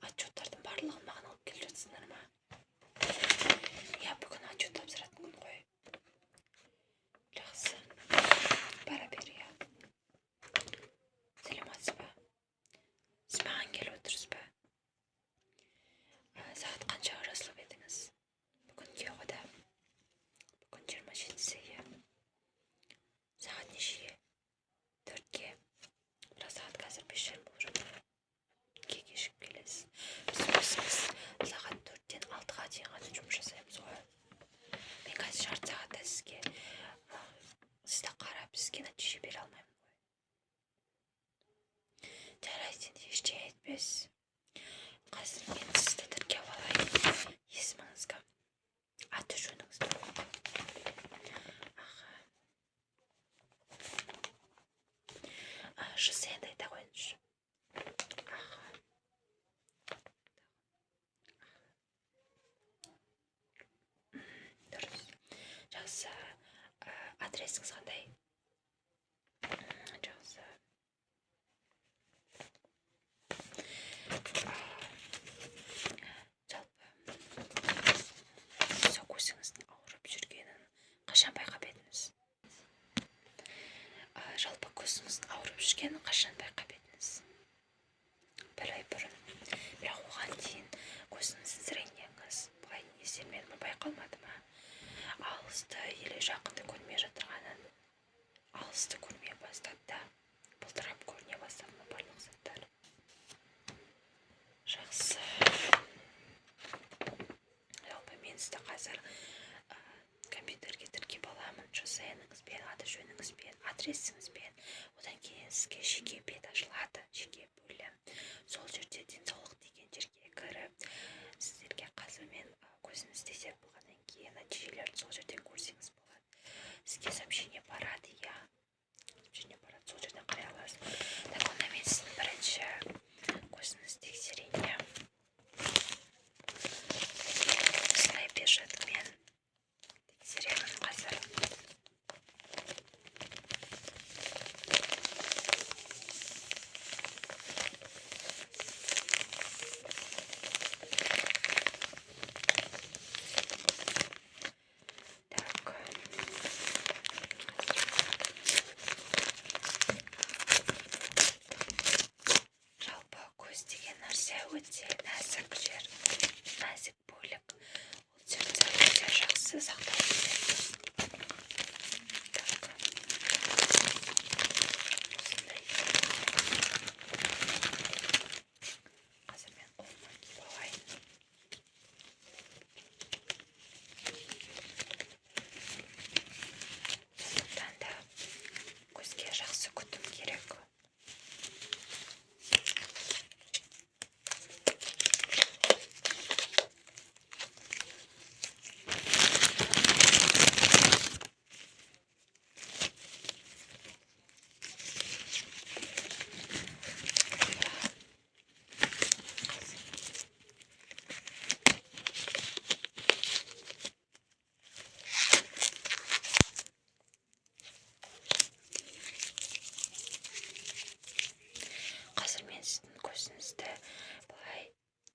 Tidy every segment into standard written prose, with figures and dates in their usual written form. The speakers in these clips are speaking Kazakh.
Отчеттардың барлығын маған алып келе жатсыңдар ма? Иә, бүгін отчет тапсыратын күн ғой. Жақсы, бара бер, иә. Сәлеметсіз ба? Сіз маған келіп отырсыз ба? Сағат қаншаға жазылып едіңіз? Бүгінге ғой да? Бүгін 27-сі, иә. Сағат нешеге? 4-ке. Бірақ сағат қазір 5:30 болып жатыр. Неге кешігіп келесіз? Біз өзіміз сағат 4-тен 6-ға дейін ғана жұмыс жасаймыз ғой. Мен қазір жарты сағатта сізге сізді қарап, сізге нәтиже бере алмаймын ғой. Жарайды, енді ештеңе етпес. Қазір мен сізді тіркеп алайын. Есіміңіз кім? Аты жөніңіз толық. Аха. ЖСН-ді айта қойыңызшы. Аха. Дұрыс. Жақсы. Адресіңіз қандай? Жақсы. Жалпы осы көзіңіздің ауырып жүргенін қашан байқап едіңіз? Жалпы көзіңіздің ауырып жүргенін қашан байқап едіңіз? Бір ай бұрын. Бірақ оған дейін көзіңіздің зрениеңіз былай не сезілмеді ме, байқалмады ма? Алысты или жақынды көрмей жатырғанын, алысты көрмей бастады да, бұлдырап көріне бастады ма барлық заттар? Жақсы. Жалпы мен сізді қазір компьютерге тіркеп аламын, ЖСН-іңізбен, аты жөніңізбен, адресіңізбен. Одан кейін сізге жеке бет ашылады, жеке бөлім. Сол жерде денсаулық деген жерге кіріп, сіздерге қазір мен көзіңізді тексеріп болғаннан кейін нәтижелерді сол жерден көрсеңіз болады. Сізге сообщение барады, иә. Сообщение барады, сол жерден қарай аласыз. Так, онда мен сіздің бірінші көзіңізді тексерейін, иә. Осындай перчаткамен тексеремін қазір. Так. Жалпы көз деген нәрсе өте нәзік жер, нәзік бөлік. Ол жерде өте жақсы сақтау керек. Так. Осындай. Қазір мен қолыма киіп алайын. Сондықтан да көзге жақсы күтім керек. Қазір мен сіздің көзіңізді былай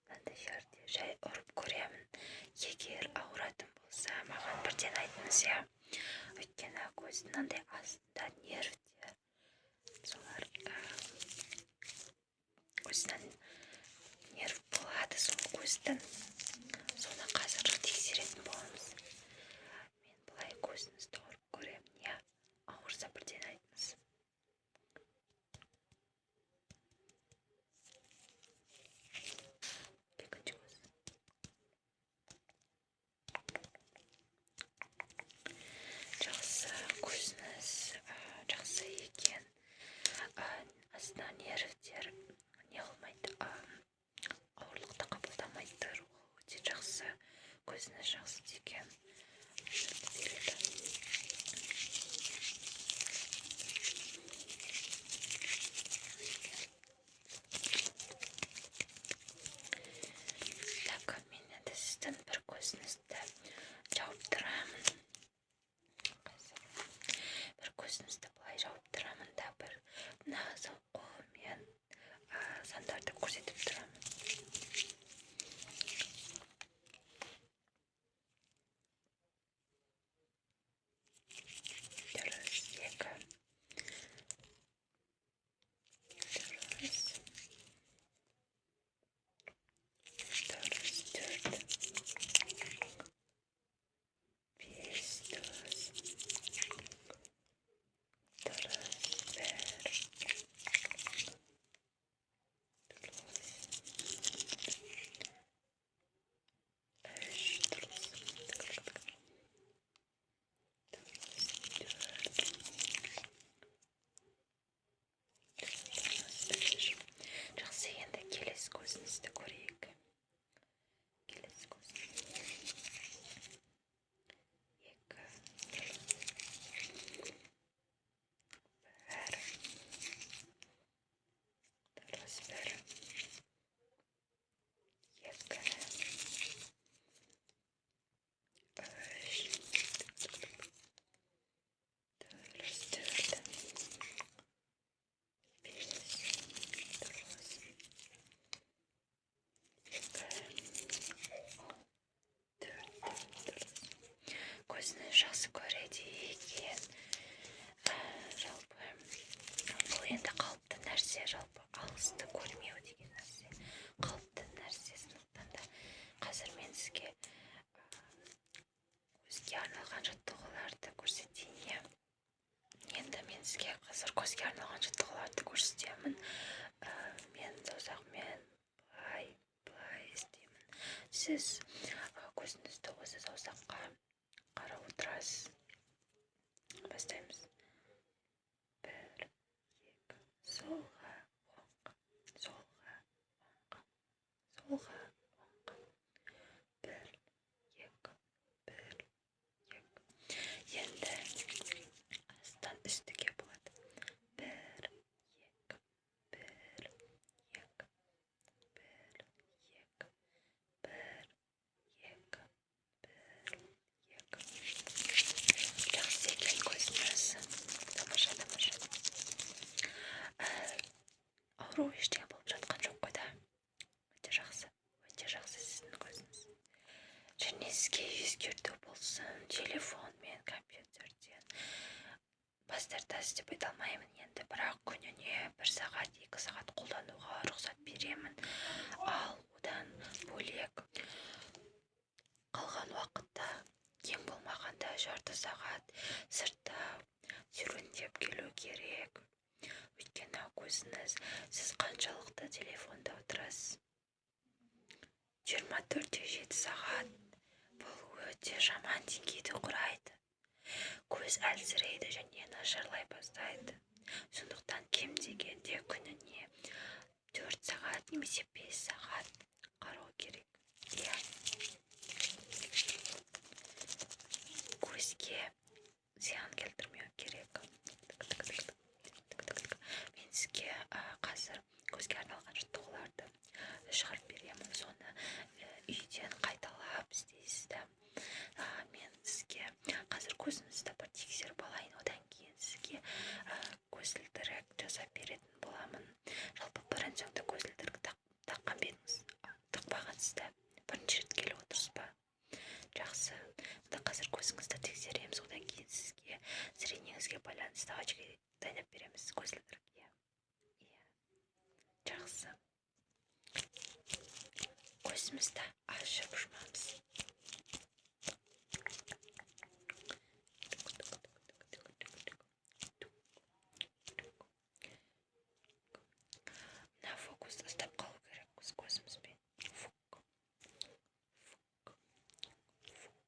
мынандай жерде жай ұрып көремін. Егер ауыратын болса, маған бірден айтыңыз, иә. Өйткені көздің мынандай астында нервтер, солар көзінен нерв болады, сол көздің. Соны қазір тексеретін боламыз. Мен былай көзіңізді ұрып көремін, иә. Ауырса бірден айтыңыз. Екінші көз. Жақсы, көзіңіз жақсы екен. Астына нервтер не қылмайды, ауырлықты қабылдамайды. Көзге арналған жаттығуларды көрсетейін, иә. Енді мен сізге қазір көзге арналған жаттығуларды көрсетемін. Мен саусақпен былай былай істеймін, сіз көзіңізді осы саусаққа қарап отырасыз. Бастаймыз: бір, екі, солға, оңға, солға, оңға, солға, оңға, бір, екі, бір, екі. Енді астан үстіге болады: бір, екі, бір, екі, бір, екі, бір, екі, бір, екі. Жақсы екен көзіңіз, тамаша, тамаша. Ауру ештеңе болып жатқан жоқ қой да? Өте жақсы, өте жақсы сіздің көзіңіз. Және сізге ескерту болсын: телефон мен компьютерден бас тартасыз деп айта алмаймын енді, бірақ күніне 1 сағат, 2 сағат қолдануға рұқсат беремін. Ал одан бөлек қалған уақытта кем болмағанда жарты сағат сыртта серуендеп келу керек, өйткені көзіңіз, сіз қаншалықты телефонда отырасыз? 24 те 7 сағат. Бұл өте жаман деңгейді құрайды, көз әлсірейді және нашарлай бастайды. Сондықтан кем дегенде күніне 4 сағат немесе 5 сағат қарау керек, иә, көзге зиян келтірмеу керек. Мен сізге қазір көзге арналған жаттығуларды шығарып беремін, соны үйден қайталап істейсіз да. Мен сізге қазір көзіңізді бір тексеріп алайын, одан кейін сізге көзілдірік жасап беретін боламын. Жалпы, бұрын соңды көзілдірік таққан ба едіңіз? Тақпағансыз да, бірінші рет келіп отырсыз ба? Жақсы, онда қазір көзіңізді тексереміз, одан кейін сізге зрениеңізге байланысты очки дайындап береміз, көзілдірік, иә. Жақсы, көзімізді ашып жұмамыз. Мына фокусты ұстап қалу керекпіз көзімізбен. Фук, фук, фук. Фук.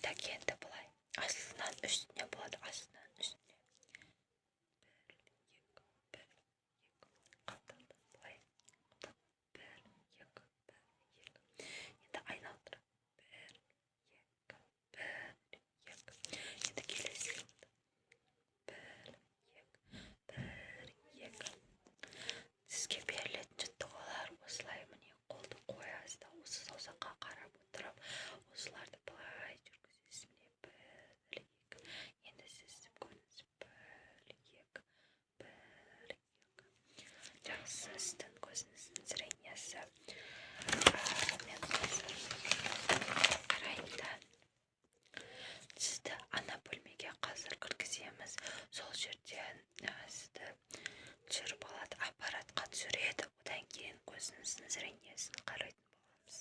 Так, енді былай астынан үстіне болады, астынан үстіне: бір, екі, бір, екі, қапталдан былай, бір, екі, бір, екі. Енді айналдырып: бір, екі, бір, екі. Енді келесі: бір, екі, бір, екі. Сізге берілетін жаттығулар осылай: міне, қолды қоясыз да, осы саусаққа қарап отырып, осыларды былай жүргізесіз. Міне, бір, екі. Енді сіз көріңіз: бір, екі, бір, екі. Жақсы, сіздің көзіңіздің зрениесі. Мен қазір қараймын да, сізді ана бөлмеге қазір кіргіземіз, сол жерден сізді түсіріп алады, аппаратқа түсіреді, одан кейін көзіңіздің зрениесін қарайтын боламыз.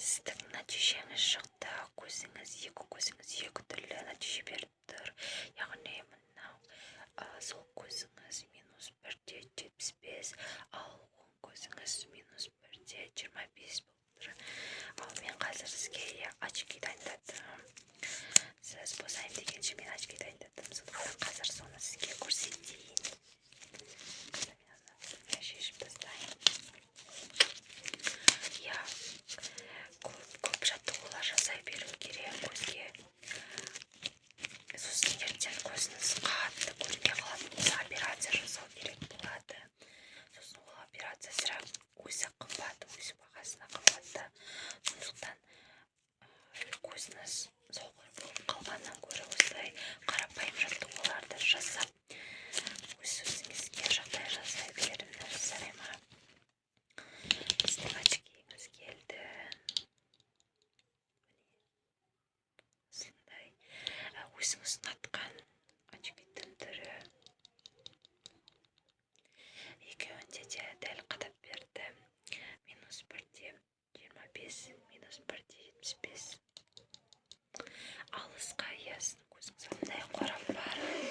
Сіздің нәтижеңіз шықты. Көзіңіз, екі көзіңіз екі түрлі нәтиже беріп тұр, яғни мынау сол көзіңіз -1,75, ал оң көзіңіз -1,25 болып тұр. Ал мен қазір сізге очки дайындадым. Сіз босаймын дегенше, мен очки дайындадым, сондықтан қазір соны сізге көрсетейін. Қазір мен ана шешіп тастайын, иә. Көп көп жаттығулар жасай беру керек көзге, сосын ертең көзіңіз қатты көрмей қалатын болса, операция жасау керек болады. Сосын ол операция сірә өзі қымбат, өз бағасына қымбат та. Өзіңіз ұнатқан очкидің түрі. Екеуінде де дәл қадап берді: -1,25, -1,75. Алысқа, иә, сіздің көзіңіз. Мындай қорап бар.